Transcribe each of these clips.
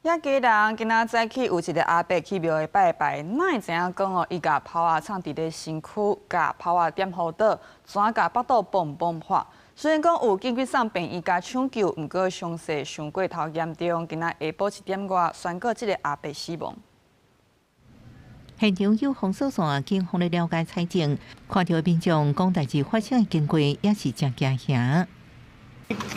遐家人今仔早起有一个阿伯去廟會拜拜，哪會知影講哦，伊共炮仔藏佇咧身軀，共炮仔點予倒，怎共腹肚嘣嘣破。雖然講有緊急送病院共搶救，毋過傷勢傷過頭嚴重，今仔下晡1點外宣告這个阿伯死亡。現場有封鎖線，警方咧了解災情，看著民眾講代誌發生的經過，也是誠驚嚇。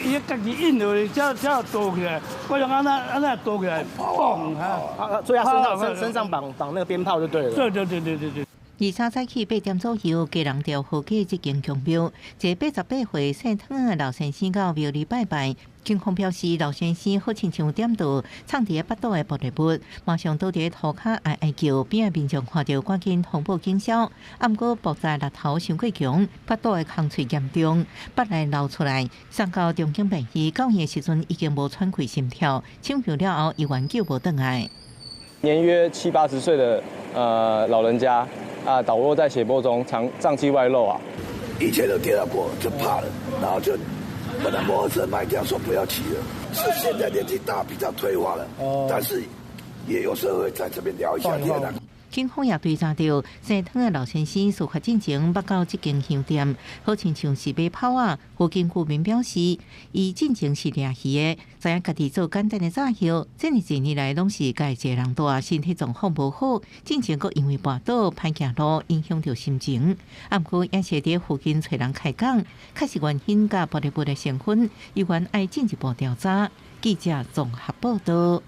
伊家己印落去，才才倒起來。我想按呢按呢倒起來，嘣！啊，所以他身上身上綁綁那個鞭炮就對了。對對對對對對。23早起8點左右，基隆兆和街這間宮廟，一個88歲姓湯的老先生到廟裡拜拜。警方表示，老先生好親像點著藏佇咧腹肚的玻璃物，馬上倒佇塗跤哀哀叫，邊仔民眾看著趕緊通報警消。啊，毋過爆炸力頭傷過強，腹肚的空喙嚴重，腹內流出來，送到長庚病院，到院的時陣已經無喘氣心跳，搶救了後猶原救無轉來。年約七八十歲的老人家啊，倒落在血泊中，腸臟器外露啊！以前都跌到過，就怕了，然後就把那摩托車賣掉，說不要騎了。是現在年紀大，比較退化了，但是也有時候會在這邊聊一下天啊。警方也追查到，姓湯的老先生事發進前捌到這間香店，好親像是買炮仔。附近居民表示，伊進前是掠魚的，知影家己做簡單的詐騙，這爾濟年來攏是家己一個人蹛，身體狀況無好，進前閣因為跋倒歹行路，影響著心情。啊，毋過也是佇附近揣人開講，確實原因佮玻璃物的成分，猶原愛進一步調查。記者綜合報道。